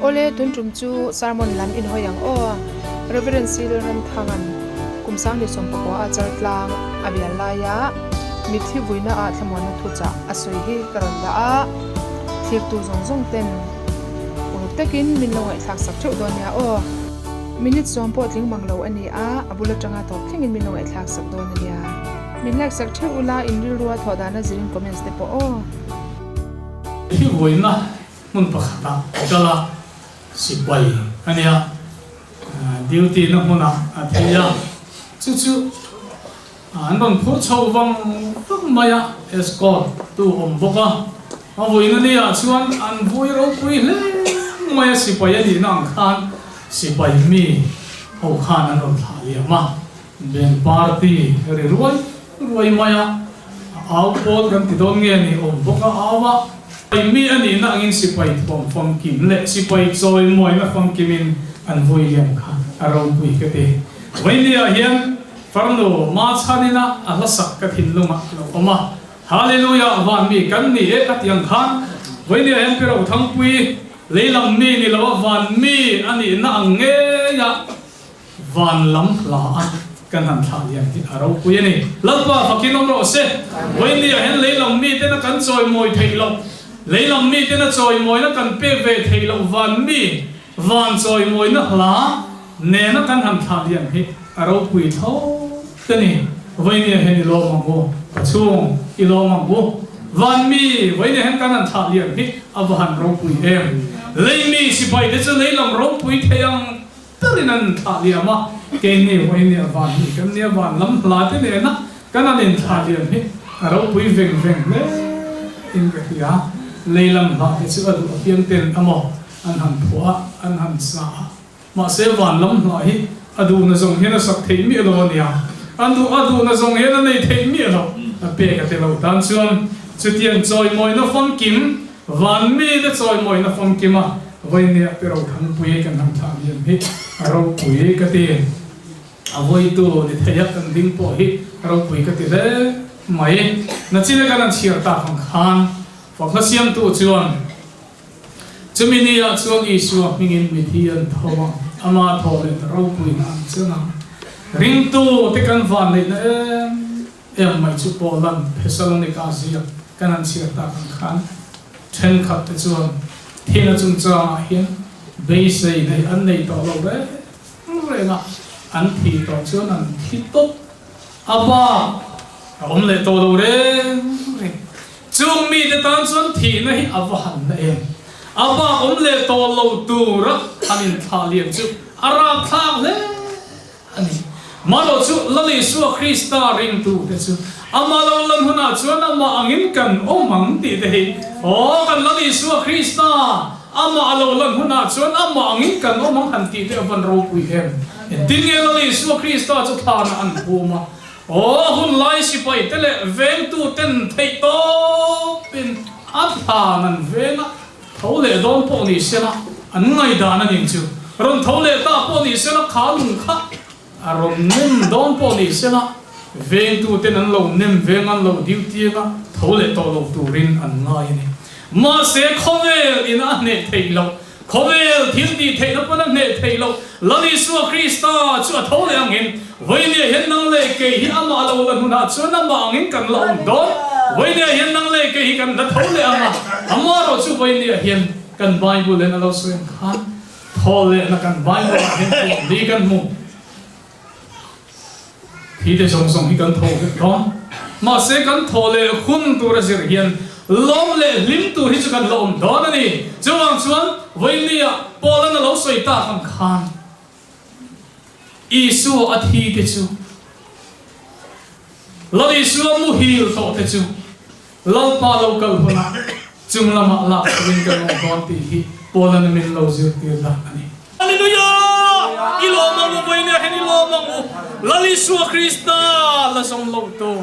Awle, tun tum chu sermon lam in hawi ang aw. Rev. Cyril Ramthanga'n kum 19 a char tlang a bial laia mitthi vuina ah thlamuanna thuchah a sawi hi ka rawn dah a, thlirtu zawng zawng ten uluk takin min lo ngaihthlak sak theuh dawn nia aw. Minute sawm pawh tling mang lo a ni a, a bul atanga tawp thlengin min lo ngaihthlak sak dawn a nia. Min like sak theuh ula, in rilrua thawh dana zirin comments te pawh aw. Hi vawiina hmun pakhatah a kal a, sipai a nia, duty na hmunah a thi a, chu chu an rawn phur chho vang vang mai a, escort tu awm bawk a, a vawiina niah chuan an vui ropui hle mai a, sipai a nihna ang khan sipai mi ho khan an rawn thlah liam a, Band party ri ruai ruai mai a, a au pawl kan ti dawn nge ni awm bawk a au a. Sipai mi a nihna angin sipai thuam famkim leh sipai chawimawina famkimin an vui liam kha a ropui ka ti. Vawinia hian farnu Machhanina a hla sak ka thinlungah a lo awm a, Hallelujah van mi kan ni e a ti ang khan vawinia hian Pi Rothangpui leilam mi ni lo a van mi a nihna ang ngei a, Van lam hla a kan han thlah lian hi a ropui a ni. Lalpa fakin awm rawh se. Vawinia hian lei lam miten a kan chawimawi theih loh, lei lam miten a chawimawina kan pek ve theih loh van mi van chawimawina hla nena kan han thlah lian hi a ropui tho te ni. Vawinia hian i lawm ang u, ka chhung i lawm ang u. Van mi vawinia hian kan han thlah lian hi a va han ropui em. Lei mi sipai te chu lei lam ropui thei ang Tarin an thlah liam a, keini vawinia van hi kan nia van lam hla te nena kan an inthlah liam hi a ropui veng veng hle in ka hria. Lei lam hla te chu a duh apiang ten amaw an han phuah a, an han sa a, mahse van lam hla hi a duh na zawng hian a sak theih miah lo a nia, an duh a duh na zawng hian a nei theih miah lo, a pek a te lo tan chuan chutiang chawimawina famkim Van mite chawimawina famkim a vawinia pi Rothangpui kan han thlah liam hi a ropui ka ti. A vawitu ni theia kan ding pawh hi a ropui ka ti hle mai. Nachina kan han chhiar tak ang khan Fakhla siamtu chuan chumi niah chuan Isua hmingin mithi an tho a, ama thaw leh ropuina an cheng ang. Ringtu te kan vanneihna em Em mai chu Paulan Thessalonika ziak kan han chhiar tak ang khan thenkhat te chuan thina chungchangah hian beisei nei an nei tawh lo reng reng a, an thi tawh chuan an thi tawp a bak a awm leh tawh lo reng reng. Chung mite tan chuan thihna hi a va han na em? A bak awm leh tawh lo tura an inthlah lian chu a rapthlak hle. A ni. Maro chu Lal Isua Krista ringtute chu Amah lo lan hunah chuan Amah angin kan awm ang tih te hi. Aw, kan Lal Isua Krista Amah a lo lan hunah chuan Amah angin kan awm ang han tih te a van ropui em. Engtin nge Lal Isua Krista chu thlanah an phum a? Aw, hun lai sipai te leh vengtu ten theih tawpin a thlan an veng a. Tho leh dawn pawh ni sela an ngaihdan a ning chu. Rawn tho leh ta pawh ni sela kha lung kha a rawn nem dawn pawh ni sela vengtuten an lo nem veng an lo duty anga tho leh tawh lo turin an ngai a ni. Mahse khawvel in a hneh theih loh, khawvel thil tih theihna pawn a hneh theih loh, Lal Isua Krista chu a tho leh angin Vawinia hian nang leh kei hi amah lo la hnunah chuan amah angin kan la awm dawn. Vawinia hian nang leh kei hi kan la tho leh ang a, amaherawh chu vawinia hian kan Bible in a lo sawi ang khan thaw lehna kan Bible ah hian thuam li kan hmu. Thi te zawng zawng hi kan tho vek dawn. Mahse kan thaw leh hun tur a zir hian lawm leh hlim tur hi chu kan la awm dawn a ni. Chuvang chuan vawinia Paul-an a lo sawi tak ang khan, Isua a thi te chu, Lal Isua muhil tawh te chu Lalpa lo kal hunah chung lamah lak turin kan awm dawn tih hi Paula'n min lo zirtir dah a ni. Hallelujah! I lawm ang u, vawinia hian i lawm ang u, Lal Isua Krista la zawm lo tu.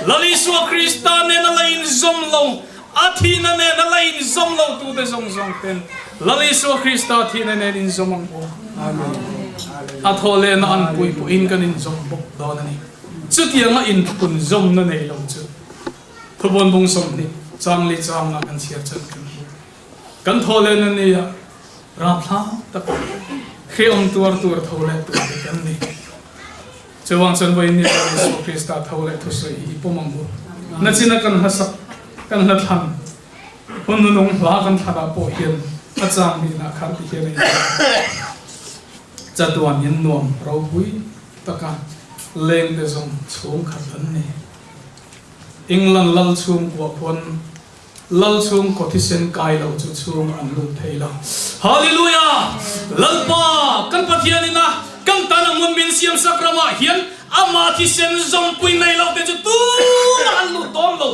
Lal Isua Krista nen a la inzawm lo, a thihna nen a la inzawm lo tute zawng zawng ten Lal Isua Krista thihna nen inzawm ang u. Amen. A thawhlehna an pui pawhin kan inzawm bawk dawn a ni. Chutianga inphunzawmna nei lo chu Thubawn bung 20 chang li changa kan chhiar chuan kan hmu. Kan thawhlehna nia. Rapthlak tak hrehawm tuar tur tho leh tur te kan ni. Chuvang chuan vawiin ni chuan Isua Krista tho leh thusawi hi i pawm ang u. Nachina kan hlasak, kan hla thlan, hun nunung hla kan thlanah pawh hian a chang hnihna khan ti hian a inziak. Chatuan in nuam ropui taka leng te zawng chhungkhat an ni. England lal chhungkua khuan Lal chhungkaw thisen kai lo chu chhung an lut thei lo. Hallelujah! Lalpa, kan Pathian ina kan tan a hmun min siam sak ramah hian ama thisen zawmpui nei lo te chu tumah an lut dawn lo.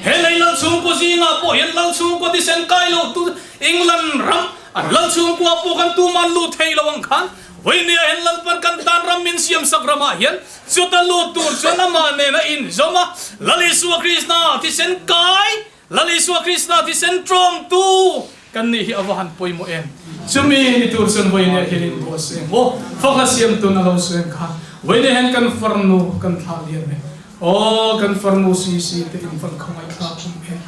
He lei lal chhungkaw zingah pawh hian lal chhungkaw thisen kai lo tu England ram an lal chhungkua pawh kan tumah an lut thei lo ang khan Vawinia hian Lalpan kan tan ram min siam sak ramah hian Chuta lut tur chuan amah nen a inzawm a, Lal Isua Krista thisen kai, Lal Isua Krista thisen tawngtu kan nih hi a va han pawimawh em! Chumi ni tur chuan vawinia hian in buah seng maw? Fakna siamtun a lo suem kha vawinia hian kan farnu kan thlah lian e. Aw, kan farnu si si te in van khawngaih thlak awm em!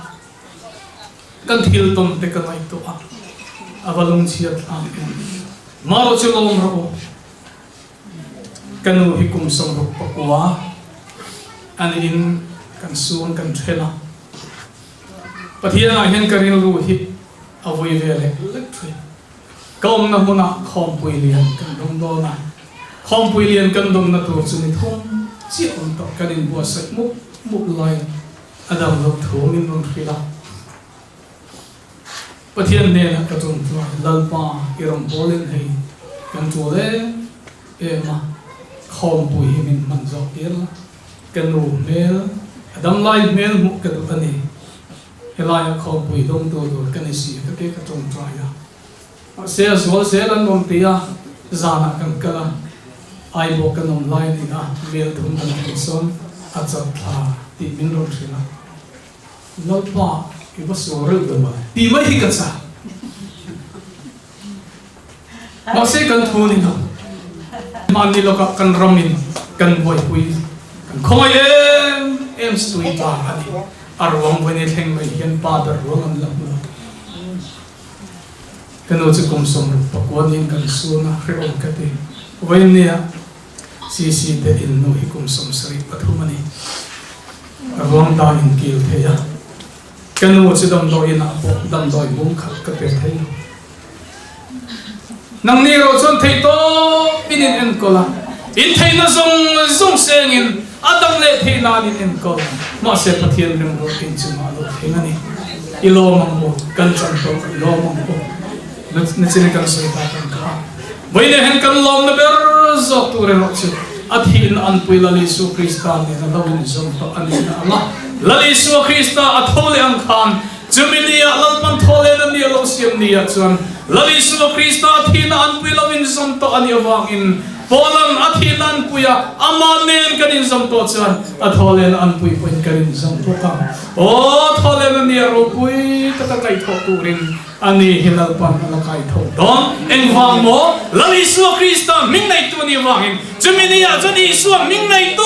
Kan thil tawn te ka ngaihtuah a, a va lungchhiat thlak em! Marawh chu lawm rawh u. Ka nu hi kum 69 a niin kan sun kan then a, Pathianah hian ka rilru hi a vui ve lek lek thin. Ka awmna hmunah khawmpui lian kan dawm dawn a, khawmpui lian kan dawmna tur chu ni thum chiah awm tawh kan inbuatsaih mup mup laiin a dam loh thu min rawn hrilh a. Pathian hnenah ka tum chuan Lalpa i rawn pawl in hei kan tul em em a, khawmpui hi min hman zawk tir la, ka nu hmel a damlai hmel hmuh ka duh a ni, helaiah khawmpui dawngtu tur ka ni si ka ke ka tawngtai a, mahse a zual zel an rawn ti a, zanah kan kal a, Aibawk kan awm lai a ni a, mel thum kan thlen sawn a chat thla tih min rawn hrilh a. Lalpa i va sual reuh ve mawle tih mai hi ka chak. Mahse kan thu ni lo. Mahni lawkah kan ramin kan buaipui kan khawngaih em em stui ta a ni. A ruang vawiin i thleng mai hian pa ber ruang an la hmu lo. Ka nu chu kum 69 niin kan sun a, hrehawm ka ti. Vawiin nia CC te in nu hi kum 73 a ni. Ka ruang da in kil thei a, ka nu chu damdawi inah pawh damdawi bung khat ka pe thei lo. Nangni erawh chuan thei tawp in in enkawl a, in theihna zawng zawng sengin a dam leh theih nan in enkawl. Mahse Pathian remruat in chungah a lo thleng a ni. I lawm ang u, kan chan tawk i lawm ang u. Nachin kan sawi tak ang kha. Vawiin hian kan lawmna ber zawk tur erawh chu a thihna anpui Lal Isua Krista nen a lo inzawm tawh a nihna ang a. Lal Isua Krista a tho leh ang khan chumi niah Lalpan thaw lehna ni a lo siam niah chuan Lal Isua Krista a thihna anpui lo inzawm tawh a nih avangin Paula'n a thihna anpui a amah nen kan inzawm tawh chuan a thaw lehna anpui pawhin kan inzawm bawk ang. Aw, thaw lehna nia ropui taka kaihthawh turin A ni hi Lalpan a la kai tho dawn. Engvang maw? Lal Isua Krista hming neitu a nih avangin chumi ni ah chuan Isua hming neitu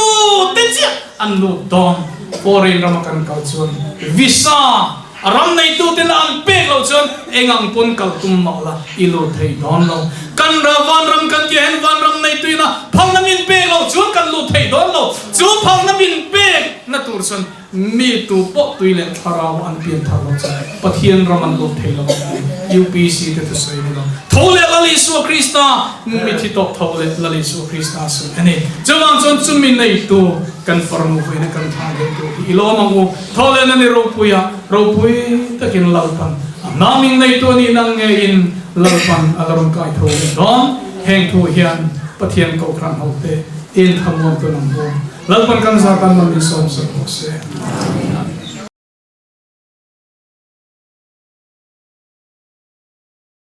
te chiah an lut dawn. Foreign rama kan kal chuan visa a ram neitu ten an pek loh chuan engang pawn kal tum mah la i lut thei dawn lo. Kan ra vanram kan tih ah hian vanram neitu ina phalna min pek loh chuan kan lut thei dawn lo. Chu phalna min pek na tur chuan Mi tu pawh tui leh thlarau an pian thar lo chuan Pathian ram an lut thei lo ang tih UPC te thusawi ni lo. Tho leh Lal Isua Krista mi thi tawh tho leh Lal Isua Krista sawi a ni. Chuvang chuan chumi neitu kan farnu vawiina kan thlah leh tur hi i lawm ang u. Tho leh na ni ropuia ropui takin Lalpan a hnaming neitu a nih nang ngeiin Lalpan a la rawn kai tho leh dawn. Heng thu hian Pathian Kohhran hote in thamuan tun ang u. Lalpan kan zat an man in sawm sak bawk se.